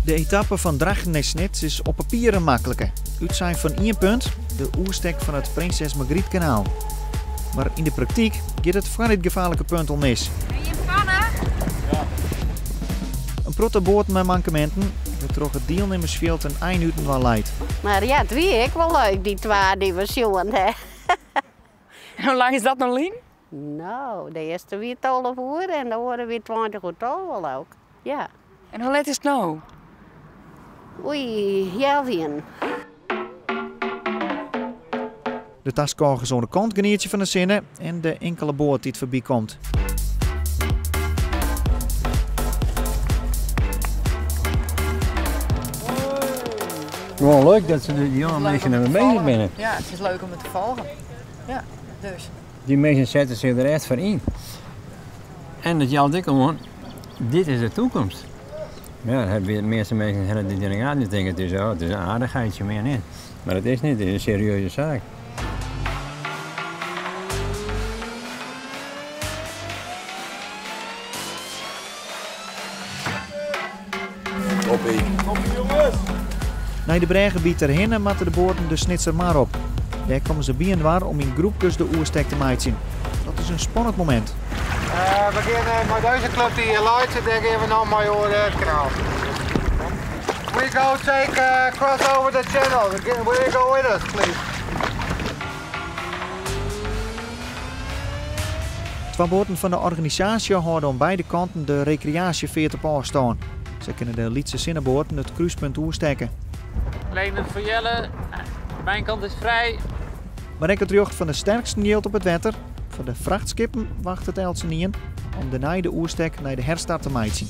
De etappe fan Drachten nei Snits is op papier in maklike. Útsein fan ien punt, de oerstek fan it Prinses Margrietkanaal. Mar yn de praktyk giet it foar dit gefaarlike punt al mis. In protte boaten mei mankeminten, wêrtroch it dielnimmersfjild in ein útinoar leit. Mar ja, it wie ek wol leuk, dy twa dy't we sjoen ha. En hoe lang is dat no lyn? No, de earste wie 12 oere en de oare wie 20 oer 12 leau ik. Ja. En hoe let is it no? Oei, healwei. De taskôgers oan de kant genietsje fan de sinne en de inkele boat dy't foarby komt. Gewoan leuk dat se de jonge minsken dermei bezich binne. Ja, it is leuk om it te folgjen. Ja, dus. Dy minsken sette sich der echt foar yn. En dat jout ek oan, dit is de toekomst. Ja, de measte minsken hawwe dit yn de gaten. Dy tinke it is, oh, it is in aardichheidsje, mear net. Mar dat is net, it is in serieuze saak. Toppie. Toppie jonges! Nei de brêge by Terherne moatte de boaten de Snitsermar op. Dêr komme se byinoar om yn groepkes de oerstek te meitsjen. Dat is in spannend momint. We gean mei dizze klup dy't hjir leit, dêr gean we no mei oer it kanaal. We go take cross over the channel. Will you go with us, please? Twa boaten fan de organisaasje hâlde oan beide kanten de rekreaasjefeart op ôfstân. Sa kinne de lytse sinneboaten it krúspunt oerstekke. Leendert foar Jelle. Mijn kant is frij. Mar ek it rjocht fan de sterksten jildt op it wetter. Foar de frachtskippen wachtet eltsenien om dêrnei de oerstek nei de herstart te meitsjen.